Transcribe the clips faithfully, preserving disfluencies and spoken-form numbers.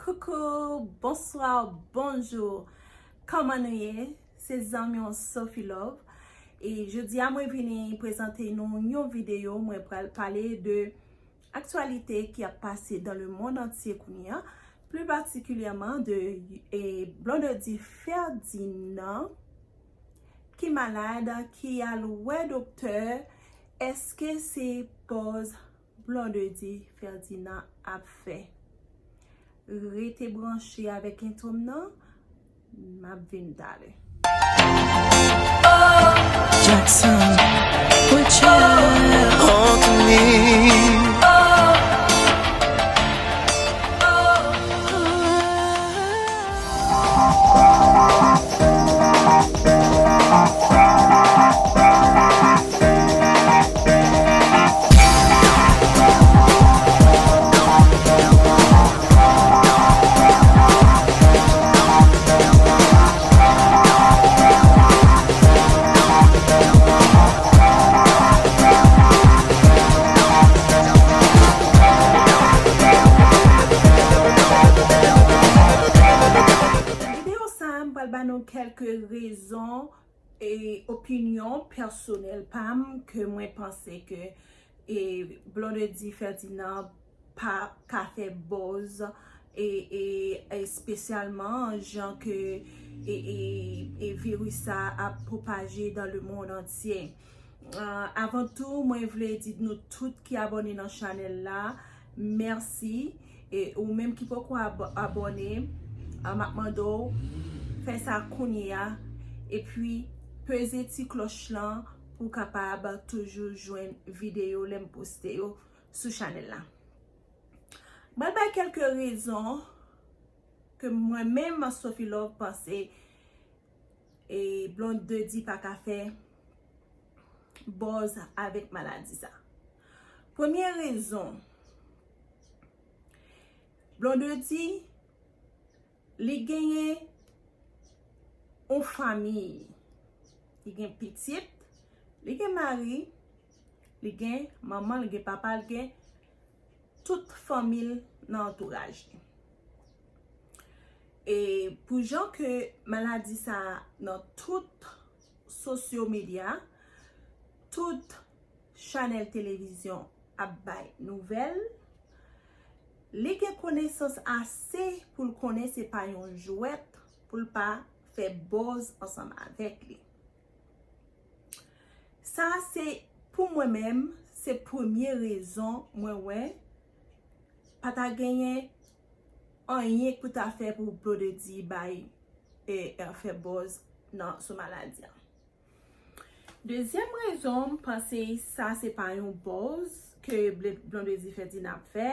Coucou, bonsoir, bonjour. Kòman nou ye? Se zanmi w Sophie Love. E jodi a mwen vini prezante nou yon videyo, mwen pral pale de aktyalite ki ap pase dans le monde entier kounye a, pli patikilyèman de e, Blondedy Ferdinand ki malad, ki al wè doktè. Èske se buzz Blondedy Ferdinand ap fè? Rete branche avèk entwo m nan, m ap vin talè. Jackson, put your hand on me. Videyo sa a, m pral ba nou kèlke rezon e opinyon pèsonèl pa m ke mwen panse ke e Blondedy Ferdinand pa ka fè buzz e, e espesyalman jan ke e, e, e viris sa ap pwopaje dans le monde entier. Ah, avan tou, mwen vle di nou tout ki abòne nan chanèl la, mèsi. E ou menm ki poko ab- abòne, ah, m ap mande w fè sa kounye a. Epi, peze ti klòch lan pou w kapab toujou jwenn videyo lè m poste yo sou chanèl la. Mwen bay kèlke rezon ke mwen menm, Sophie Love, panse e Blondedy pa ka fè buzz avèk maladi sa. Premye rezon, Blondedy, li genyen yon fanmi, li gen pitit, li gen mari, li gen manman, li gen papa, li gen tout fanmi l nan antouraj li. E pou jan ke maladi sa nan tout sosyo medya, tout chanèl televizyon ap bay nouvèl, li gen konesans ase pou l konnen se pa yon jwèt pou l pa fè buzz ansanm avèk li. Sa se, pou mwen menm, se premye rezon mwen wè pa ta genyen anyen pou ta fè pou Blondedy bay e, e fè buzz nan sou maladi a. Dezyèm rezon, m panse sa se pa yon buzz ke Ble- Blondedy Ferdinand ap fè.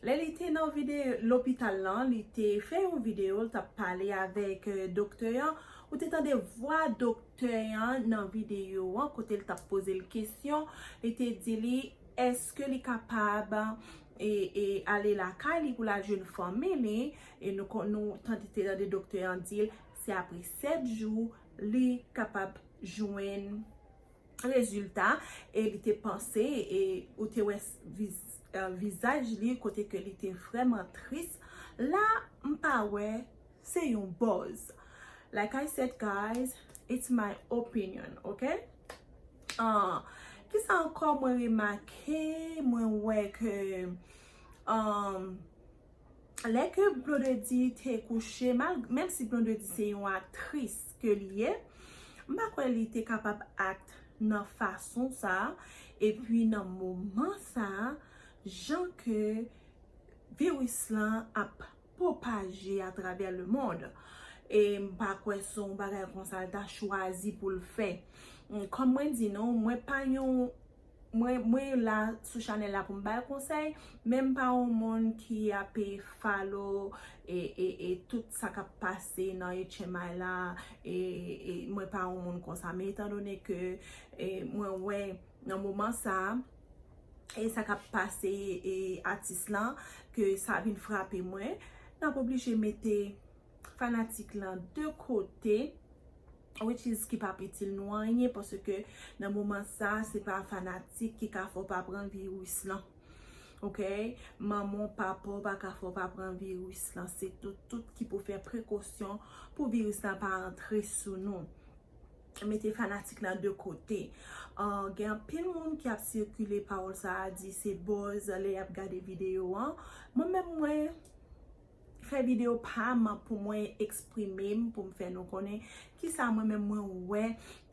Lè li te nan videyo lopital lan, li te fè yon videyo, li t ap pale avèk e, doktè an. Ou te tande vwa doktè an nan videyo an, kote l t ap poze l kesyon. Li te di li, èske li kapab e, e ale lakay li pou l al jwenn fanmi li? E nou kon- nou tande te tande doktè an di l, se apre sèt jou li kapab jwenn rezilta. E li te panse, e ou te wè s- viz- e, vizaj li kote ke li te vrèman tris. La, m pa wè se yon buzz. Like I said, guys, it's my opinion, ok? Ah, kisa ankò mwen remake, mwen wè ke, um, lè ke Blondedy te kouche, mal- menm si Blondedy se yon aktris ke li ye, m pa kwè li te kapab act nan fason sa, epi nan moman sa, jan ke viris lan ap pwopaje atravè lemonn. E m pa kwè se yon bagay konsa l ta chwazi pou l fè. Kòm mwen di nou, mwen pa yon, mwen, mwen la sou chanèl la pou m bay konsèy, men m pa yon moun ki ape follow e, e, e tout sa k ap pase nan H M I la, e, e mwen pa yon moun konsa. Men etandone ke e, mwen wè nan moman sa, e sa k ap pase e atis lan, ke sa vin frape mwen, n ap oblije mete fanatik lan de kote, which is ki p ap itil nou anyen, paske nan moman sa, se pa fanatik ki ka fè w pa pran viris lan. Ok? Manman w, papa w pa ka fè w pa pran viris lan. Se tout, tout ki pou fè prekosyon pou viris lan pa antre sou nou. Mete fanatik lan de kote. Ah, gen anpil moun ki ap sikile pawòl sa a, di se buzz lè y ap gade videyo an. Mwen menm, mwen fè videyo pa m pou mwen eksprime m, pou m fè nou konnen kisa mwen menm mwen wè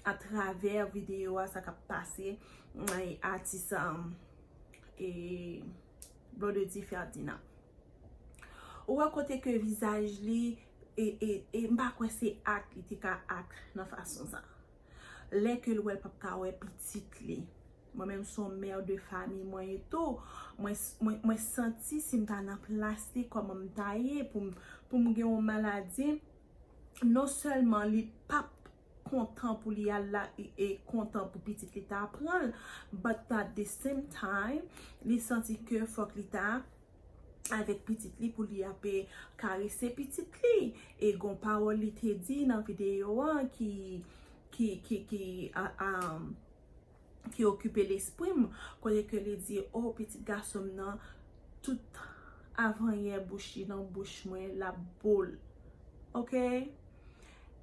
atravè videyo a, sa k ap pase, e, atis, um, e, Blondedy Ferdinand. Ou wè kote ke vizaj li, e, e, e m pa kwè se ak li te ka ak nan fason sa. Lè ke l wè l p ap ka wè pitit li. Mwen menm se yon mè de fami mwen ye tou. Mwen, mwen, mwen santi si m ta nan plas li, kòman m ta ye pou m, pou m gen yon maladi. Non sèlman li p ap kontan pou li al la e, e kontan pou pitit li ta pran l, but at the same time, li santi ke fòk li ta avèk pitit li pou li ape karese pitit li. E gon pawòl li te di nan videyo an ki, ki, ki, ki, a, a, ki okipe lespri m, kote ke li di, "O, pitit gason m nan, tout avanyè bouch li nan bouch mwen, l ap bo l." Ok?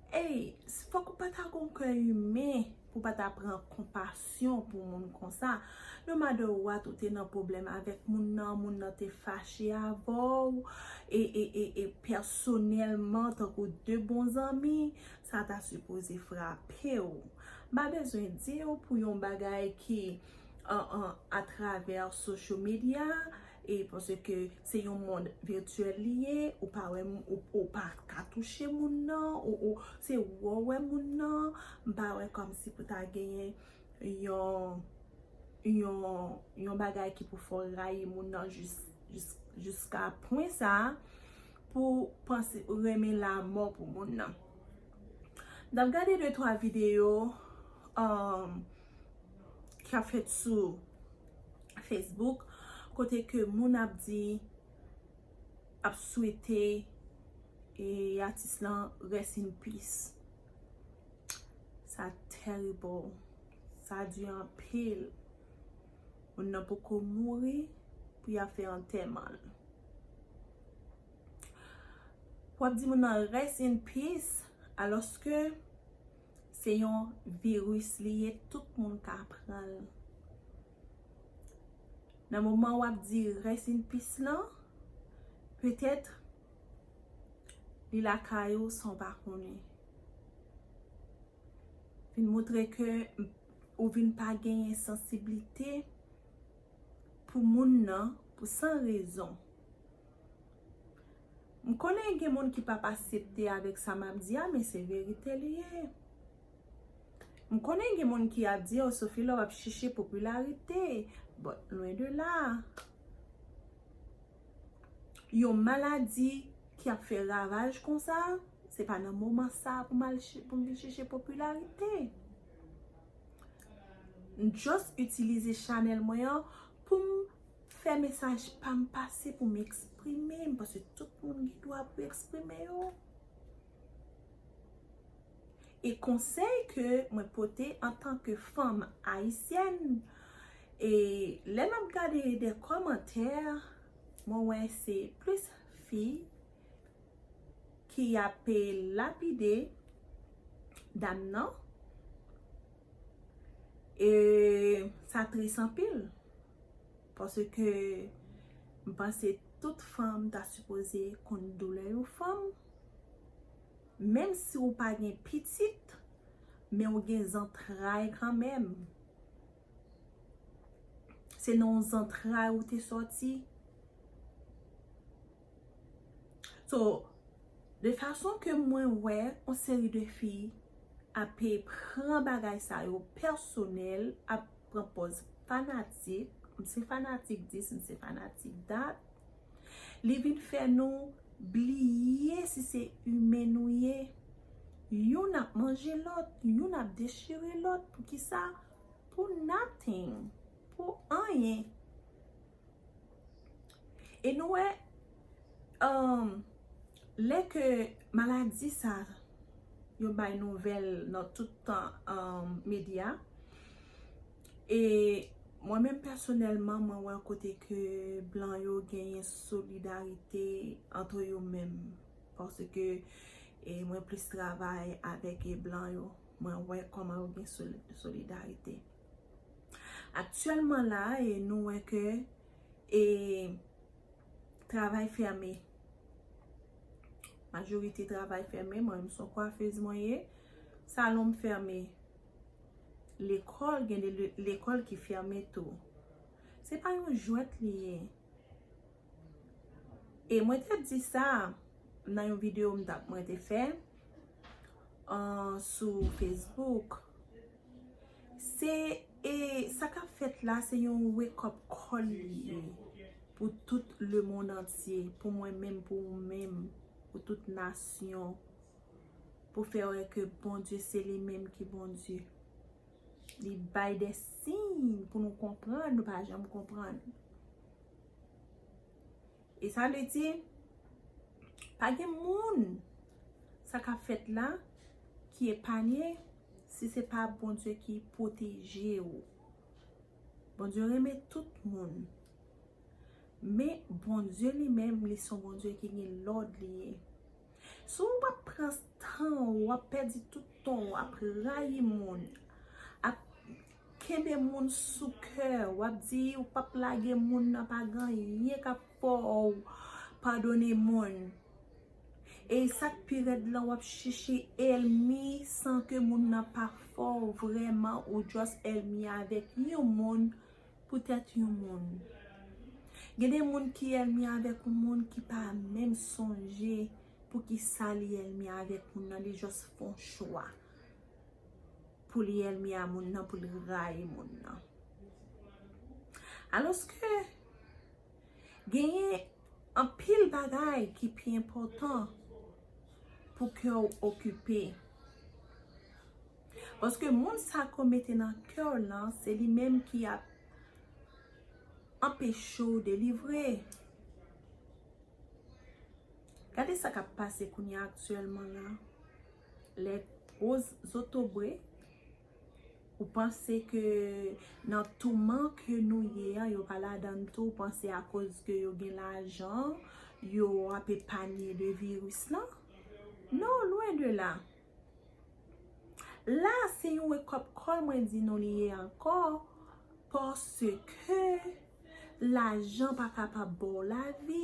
Ey, fòk ou pa ta gon kè imen pou pa ta pran konpasyon pou moun konsa. No matter what, ou te nan pwoblèm avèk moun nan, moun nan te fache avè w, e, e, e, e pèsonèlman, tankou de bon zanmi, sa ta sipoze frape w. M pa bezwen di w pou yon bagay ki, an, an, atravè social media, e paske se yon mond virtyèl li ye, ou pa wè m-, ou, ou pa ka touche moun nan, ou, ou, se ou wè moun nan, m pa wè kòmsi pou ta genyen yon, yon, yon bagay ki pou fè w rayi moun nan jis, jis, jiska pwen sa a, pou panse, renmen lanmò pou moun nan. M t ap gade de twa videyo, um, ki ap fèt sou Facebook, kote ke moun ap di, ap swete, e, atis lan rest in peace. Sa terrible. Sa di anpil. Moun nan poko mouri pou y ap fè antèman l. W ap di moun nan rest in peace, alòske se yon viris li ye, tout moun ka pran l. Nan moman w ap di rest in peace lan, petèt li lakay ou san w pa konnen. Vin montre ke ou vin pa genyen sansiblite pou moun nan, pou san rezon. M konnen gen moun ki p ap aksepte avèk sa m ap di a, men se verite li ye. M konnen gen moun ki ap di, "O, Sophie Love ap chèche popilarite." But, lwen de la. Yon maladi ki ap fè ravaj konsa, se pa nan moman sa a pou m al ch-, pou m vin chèche popilarite. M just itilize chanèl mwen an pou m fè mesaj pa m pase, pou m eksprime m, paske tout moun gen dwa pou eksprime yo. E konsèy ke mwen pote antanke fanm ayisyèn, e lè m ap gade de kòmantè, mwen wè se plis fi ki ap lapide dam nan. E sa tris anpil. Paske m panse tout fanm ta sipoze konn doulè yon fanm. Menm si w pa gen pitit, men w gen zantray kanmenm. Se nan yon zantray ou te sòti. So, de fason ke mwen wè yon seri de fi ap pran bagay sa yo pèsonèl, ap pran pòz fanatik, m se fanatik dis, m se fanatik dat, li vin fè nou bliye si se imen nou ye. Youn ap manje lòt, youn ap dechire lòt. Poukisa? Pou nothing. Pou anyen. E nou wè, um, lè ke maladi sa, yo bay nouvèl nan tout tan, um, medya, e Mwen menm pèsonèlman, mwen wè kote ke blan yo genyen solidarite antre yo menm. Paske e, mwen plis travay avèk e, blan yo. Mwen wè kòman yo gen soli- solidarite. Aktyèlman la, e, nou wè ke e, travay fèmen. Majorite travay fèmen, mwen menm se yon kwafez mwen ye. Salon m fèmen. Lekòl, gen de le- lekòl ki fèmen tou. Se pa yon jwèt li ye. E mwen te di sa nan yon videyo m t ap- mwen te fè uh, sou Facebook. Se e, sa k ap fèt la, se yon wake up call li ye pou tout le monde entier, pou mwen menm, pou ou menm, pou tout nasyon, pou fè wè ke Bondye se li menm ki Bondye. Li bay de siy pou nou konprann, nou pa janm konprann. E sa vle di, pa gen moun sa k ap fèt la ki epanye si se pa Bondye ki pwoteje w. Bondye renmen tout moun. Men Bondye li menm, li se yon Bondye ki gen lòd li ye. Si w ap pran tan w, w ap pèdi tout tan w, w ap rayi moun, ap kenbe moun sou kè, w ap di ou p ap lage moun nan, pa gen anyen k ap fè w padone moun. E sa k pi rèd lan, w ap chèche ènmi san ke moun nan pa fè w vrèman, ou just ènmi avèk yon moun poutèt yon moun. Gen de moun ki ènmi avèk yon moun ki pa menm sonje poukisa li ènmi avèk moun nan, li just fè yon chwa pou li ènmi a moun nan, pou li rayi moun nan. Alòske genyen anpil bagay ki pi enpòtan pou kè w okipe. Paske moun sa ke w mete nan kè w lan, se li menm ki ap anpeche w delivre. Gade sa k ap pase kounye a aktyèlman la. Lè gwo zotobre, ou panse ke nan touman ke nou ye an, yo pa ladan l tou, ou panse akoz ke yo gen lajan, yo ap epanye de viris lan? Non, lwen de la. La, se yon wake up call mwen di nou li ye ankò, paske lajan pa kapab ba w lavi.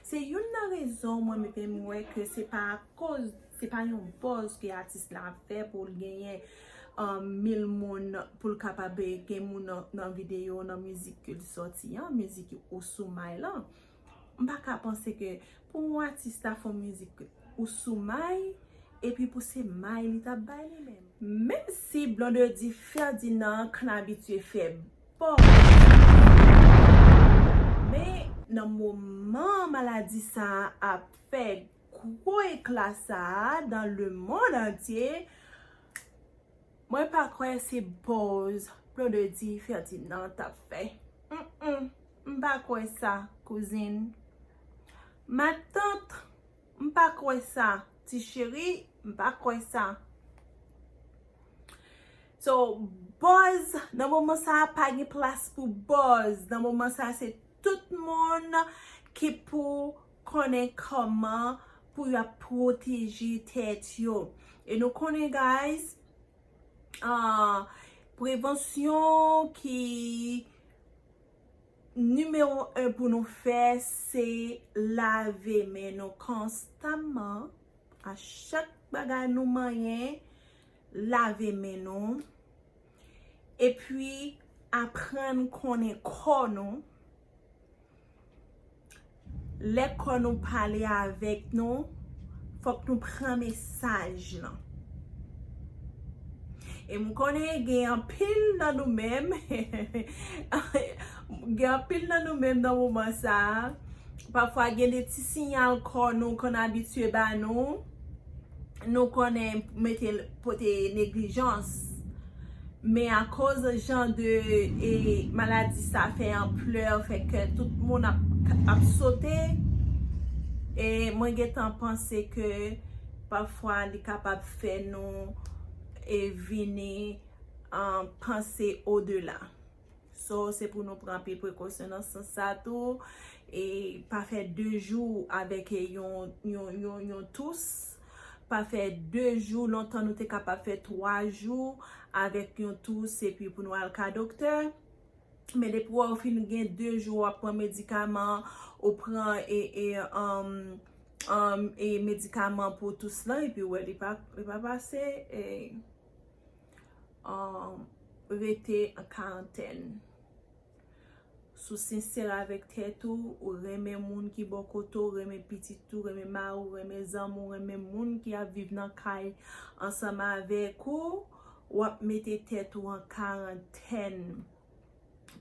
Se youn nan rezon mwen menm wè ke se pa akoz, se pa yon buzz ke atis la ap fè pou l genyen um, mil moun, pou l kapab gen moun nan, nan videyo, nan mizik ke l sòti an, mizik ou sou may lan. M pa ka panse ke pou yon atis ta fè yon mizik ou sou may, epi pou se may li t ap bay li menm. Menm si Blondedy Ferdinand konn abitye fè buzz, men nan moman maladi sa a ap fè gwo ekla sa a dans le monde entier, mwen pa kwè se buzz Blondedy Ferdinand t ap fè. Mm, mm, m pa kwè sa, kouzin. Matant, m pa kwè sa. Ti cheri, m pa kwè sa. So, buzz, nan moman sa a, pa gen plas pou buzz. Nan moman sa a, se tout moun ki pou konnen kòman pou y ap pwoteje tèt yo. E nou konnen, guys, ah, prevansyon ki nimewo en pou nou fè, se lave men nou konstamman. A chak bagay nou manyen, lave men nou. Epi, aprann konnen kò nou. Lè kò nou pale avèk nou, fòk nou pran mesaj lan. E m konnen gen anpil nan nou menm, gen anpil nan nou menm nan moman sa a, pafwa gen de ti siyal kò nou konn abitye ba nou, nou konnen mete pote neglijans. Men akoz jan de e, maladi sa fè anplè, fè kè tout moun ap, ap sote, e mwen gentan panse ke pafwa li kapab fè nou e vini an, panse odela. So, se pou nou pran anpil prekosyon nan sans sa tou. E pa fè de jou avèk yon, yon, yon, yon tous. Pa fè de jou, lontan nou te kapab fè twa jou avèk yon tous epi pou nou al ka doktè. Men depi w fin gen de jou w ap pran medikaman, ou pran e, e, um, um, e medikaman pou tous lan, epi w wè li pa, li pa pase, e, um, rete an karantèn. Si w sensè avèk tèt ou, ou renmen moun ki bò kote w, renmen pitit ou, renmen mari w, renmen zanmi w, renmen moun ki ap viv nan kay ansanm avèk ou, w ap mete tèt ou an karantèn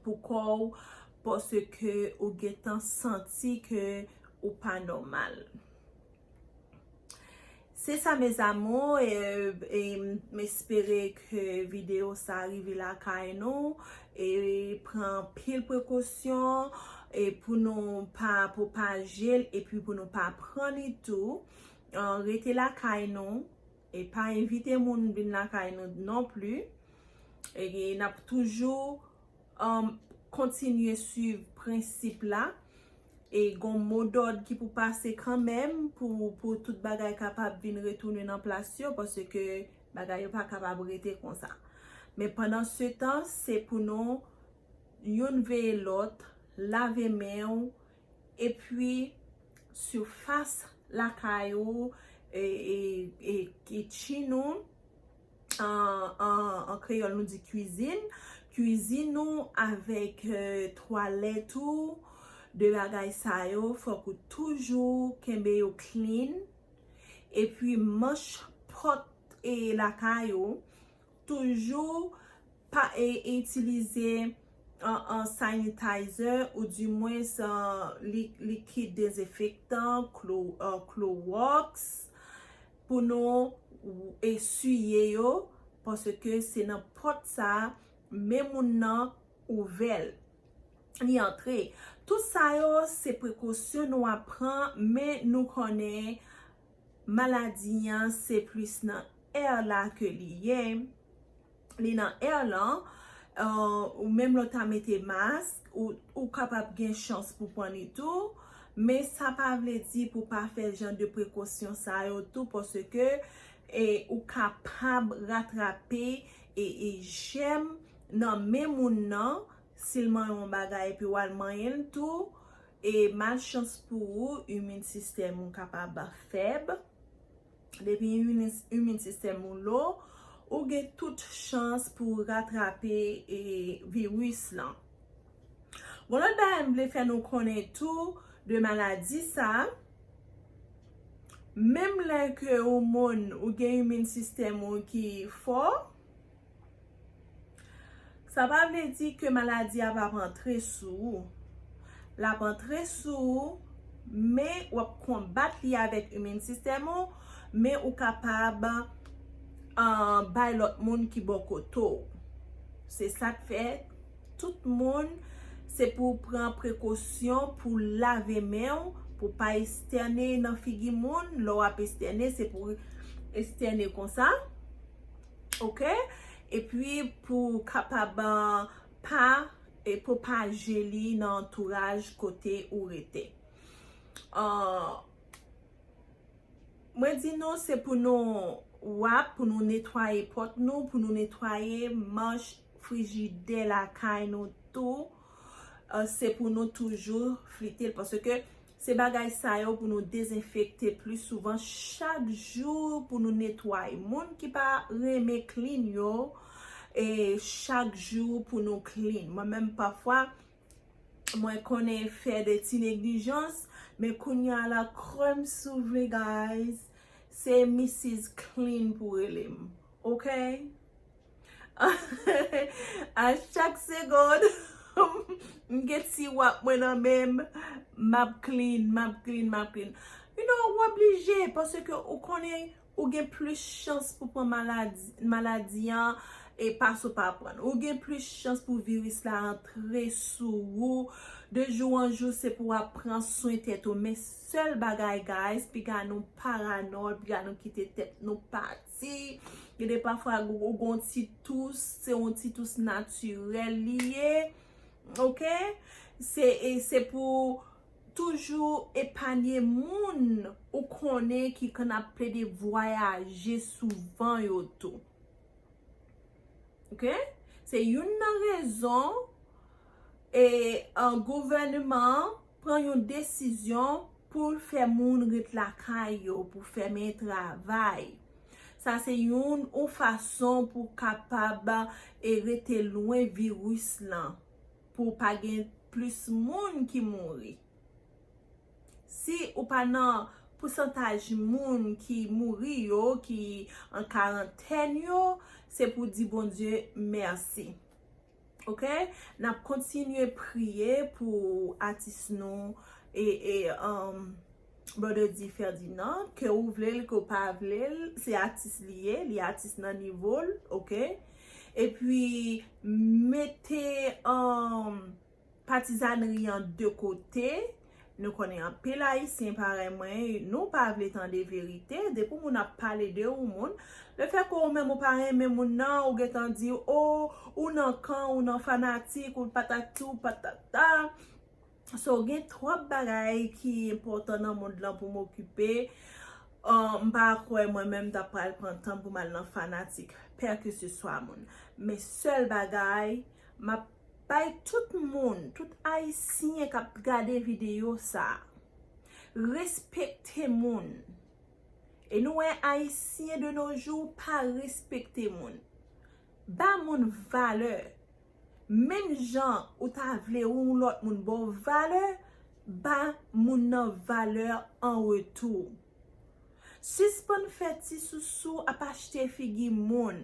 pou kò w, paske ou gentan santi ke ou pa nòmal. Se sa, mes amours, e, e m espere ke videyo sa rive lakay nou, e pran anpil prekosyon, e pou nou pa pwopaje l, epi pou nou pa pran li tou. An, rete lakay nou, e pa envite moun vin lakay nou non pli. E n ap toujou, um, kontinye swiv prensip la. E gon modòd ki pou pase kanmenm pou, pou tout bagay kapab vin retounen nan plas yo, paske bagay yo pa kapab rete konsa. Men pandan se tan, se pou nou youn veye lòt, lave men w, epi sifas lakay ou, e, e, e, e kitchen ou, an, an, an kreyòl nou di kwizin, kwizin ou avèk, e, twalèt ou, de bagay sa yo, fòk ou toujou kenbe yo clean. Epi manch pòt, e, lakay ou, toujou pa, e, itilize an, an sanitizer ou dimwens an li-, likid dezenfektan, klo-, an, klowòks, pou nou eswiye yo, paske se nan pòt sa a, men moun nan ouvè l, li antre. Tout sa yo, se prekosyon nou ap pran, men nou konnen maladi an, se plis nan air la ke li ye. Li nan air lan, euh, ou menm lè w ta mete mask, ou, ou kapab gen chans pou pran li tou. Men sa pa vle di pou pa fè jan de prekosyon sa yo tou, paske, e, ou kapab ratrape, e, e, jèm nan men moun nan, si l manyen yon bagay epi w al manyen l tou, e malchans pou ou, imin sistèm ou kapab fèb. Depi imin, imin sistèm ou lo, ou gen tout chans pou w ratrape, e, viris lan. Gon lòt bagay m vle fè nou konnen tou de maladi sa, menm lè ke ou moun, ou gen imin sistèm ou ki fò, sa pa vle di ke maladi a p ap antre sou ou. L ap antre sou ou, men w ap konbat li avèk imin sistèm ou, men ou kapab, ah, bay lòt moun ki bò kote w. Se sa k fè tout moun, se pou w pran prekosyon pou lave men w, pou w pa estène nan figi moun. Lè w ap estène, se pou w estène konsa. Oke? Epi pou w kapab, ah, pa, e, pwopaje li nan antouraj kote ou rete. Ah, mwen di nou, se pou nou wap, pou nou netwaye pòt nou, pou nou netwaye manch frijidè lakay nou tou. Ah, se pou nou toujou flite l, paske se bagay sa yo pou nou dezenfekte pli souvan chak jou, pou nou netwaye. Moun ki pa renmen clean yo, e chak jou pou nou clean. Mwen menm pafwa, mwen konnen fè de ti neglijans, men kounye a la, krèm souvle, guys, se Missus Clean pou rele m, oke? A chak segonn, m gen ti wap mwen nan men m, m ap clean, m ap clean, m ap clean. You know, ou oblije, paske ou konnen ou gen plis chans pou pran maladi, maladi an, e pase w pa pran l. Ou gen plis chans pou viris la antre sou ou. De jou an jou, se pou w ap pran swen tèt ou. Men sèl bagay, guys, piga nou paranòy, piga nou kite tèt nou pati. Gen de pafwa, ou gon ti tous, se yon ti tous natirèl li ye. Ok? Se, e se pou toujou epanye moun ou konnen ki konn ap plede vwayaje souvan yo tou. Ok? Se youn nan rezon e an gouvènman an pran yon desizyon pou l fè moun ret lakay yo, pou fèmen travay. Sa se youn yon fason pou kapab e rete lwen viris lan, pou pa gen plis moun ki mouri. Si ou pa nan pousantaj moun ki mouri yo, ki an karantèn yo, se pou di Bondye mèsi. Ok? N ap kontinye priye pou atis nou e, e um, Brother D Ferdinand, ke ou vle l, ke ou pa vle l, se atis li ye, li atis nan nivo l, ok? Epi mete um, patizanri an de kote. Nou konnen anpil Ayisyen parèy mwen, nou pa vle tande verite. Depi moun ap pale de yon moun, lefètke ou menm ou pa renmen moun nan, ou gentan di, o, ou nan kan, ou nan fanatik, ou patati, ou patata. So, gen twòp bagay ki enpòtan nan mond lan pou m okipe. Uh, m pa kwè mwen menm m ta pral pran tan pou m al nan fanatik pèkeseswa moun. Men sèl bagay, m ap bay tout moun, tout Ayisyen k ap gade videyo sa a, respekte moun. E nou wè Ayisyen de nos jours pa respekte moun. Ba moun valè. Menm jan ou ta vle yon lòt moun ba w valè, ba moun nan valè an retou. Sispann fè ti sousou ap achte figi moun.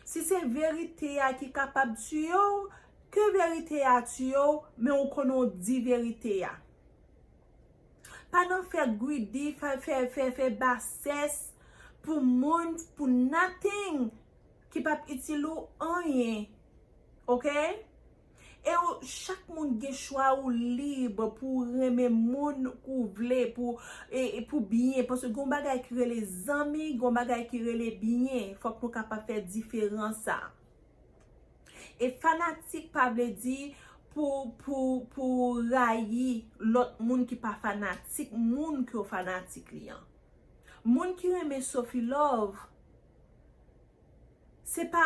Si se verite a ki kapab tiye w, ke verite a tiye w, men ou konnen w di verite a. Pa nan fè greedy, fè, fè, fè, fè basès pou moun, pou nothing ki p ap itil ou anyen. Ok? E ou, chak moun gen chwa, ou lib pou renmen moun ou vle, pou, e, e pou byen. Paske gen yon bagay ki rele zanmi, gen yon bagay ki rele byen. Fòk nou kapab fè diferans sa. E fanatik pa vle di pou, pou, pou rayi lòt moun ki pa fanatik moun ke w fanatik li an. Moun ki renmen Sophie Love, se pa,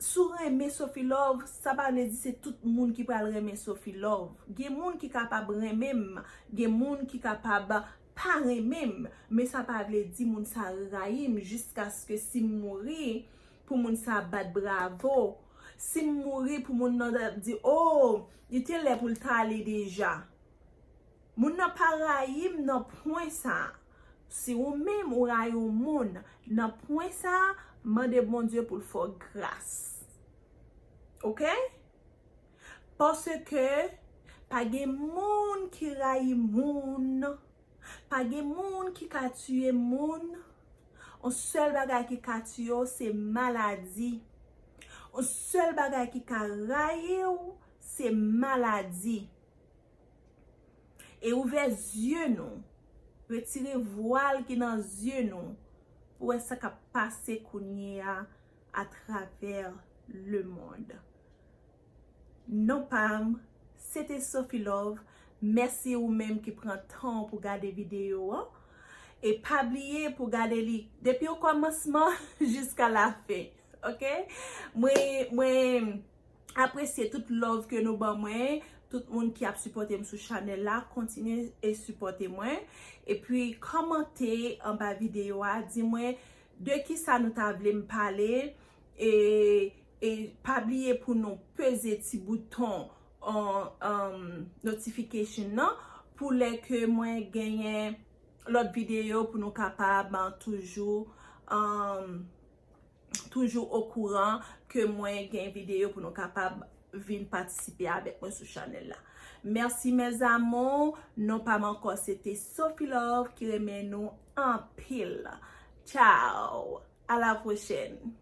si w renmen Sophie Love, sa pa vle di se tout moun ki pral renmen Sophie Love. Gen moun ki kapab renmen m, gen moun ki kapab pa renmen m, men sa pa vle di moun sa rayi m jiskaske si m mouri, pou moun sa bat bravo. Si m mouri, pou moun nan ap di, o, li te lè pou l t ale deja. Moun nan pa rayi m nan pwen sa. Si ou menm ou rayi yon moun, nan pwen sa, mande Bondye pou l fè w gras. Ok? Paske pa gen moun ki rayi moun. Pa gen moun ki ka tiye moun. Yon sèl bagay ki ka tiye w, se maladi. Yon sèl bagay ki ka rayi w, se maladi. E ouvè zye nou. Retire vwal ki nan zye nou pou wè sa k ap pase kounye a atravè lemonn. Non pa m, se te Sophie Love. Mèsi ou menm ki pran tan w pou gade videyo an. E pa bliye pou gade li depi okòmansman jiska lafen. Ok? Mwen, mwen apresye tout love ke nou ban mwen, tout moun ki ap sipòte m sou chanèl la, kontinye e sipòte mwen. Epi kòmante anba videyo a, di mwen de kisa nou ta vle m pale, e, e pa bliye pou nou peze ti bouton an, an, notification nan, pou lè ke mwen genyen lòt videyo pou nou kapab, an, toujou, an, toujou okouran ke mwen gen videyo pou nou kapab vin patisipe avèk mwen sou chanèl la. Mèsi mes amours, non pa m ankò se te Sophie Love ki renmen nou anpil. Ciao, à la prochaine.